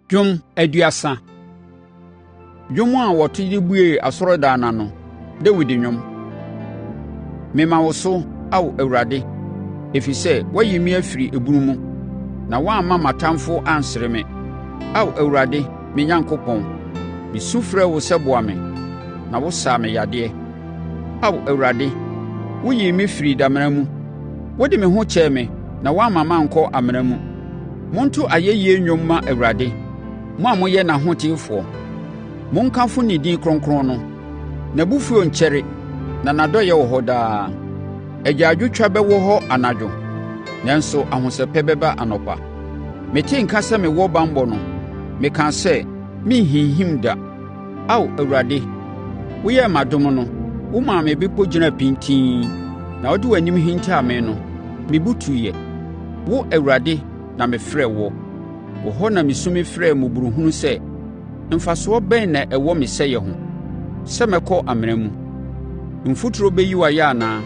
Dwom 30. Dwom a wɔto de buee asɔredan no ano. Dawid dwom. Mema wo so, Ao Awurade, ɛfiri sɛ woayi me afiri ebunu mu, na woamma m'atamfoɔ ansere me. Ao Awurade me Onyankopɔn, mesu frɛɛ wo sɛ boa me, na wosaa me yadeɛ. Ao Awurade, woyii me firii damena mu; wode me ho kyɛɛ me na woamma mankɔ amena mu. Monto ayɛyie nnwom mma Awurade, mo a moyɛ n'ahotefoɔ; monkamfo ne din kronkron no. N'abofuo nkyɛre na n'adɔeɛ wɔ hɔ daa. Agyaadwotwa bɛwɔ hɔ anadwo, nanso ahosɛpɛ bɛba anɔpa. Metee nka sɛ mewɔ banbɔ no, mekaa sɛ, “Merenhinhim da.” Ao Awurade, woyɛɛ me adom no, womaa me bepɔ gyinaa pintinn. Na wode w'anim hintaa me no, me bo tuiɛ. Wo Awurade na mefrɛɛ woɔ; wo hɔ na mesu mefrɛɛ mmɔborɔhunu sɛ, “Mfasoɔ bɛn na ɛwɔ me sɛeɛ ho, sɛ mɛkɔ amena mu?” Mfuturo bɛyi wo ayɛ anaa?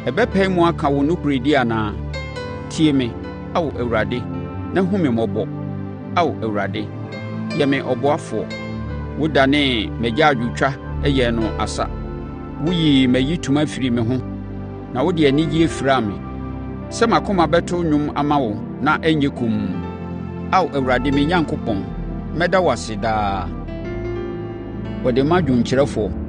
Ɛbɛpae mu aka wo nokorɛdie anaa? Tie me, Ao Awurade, na hunu me mmɔbɔ; Ao Awurade, yɛ me ɔboafoɔ. Wodanee m'agyaadwotwa yɛɛ no asa; woyii m'ayitoma firii me ho na wode anigyeɛ firaa me, sɛ m'akoma bɛto nnwom ama wo na ɛnyɛ komm. Ao Awurade me Onyankopɔn, mɛda wo ase daa. Wɔde ma dwomkyerɛfoɔ.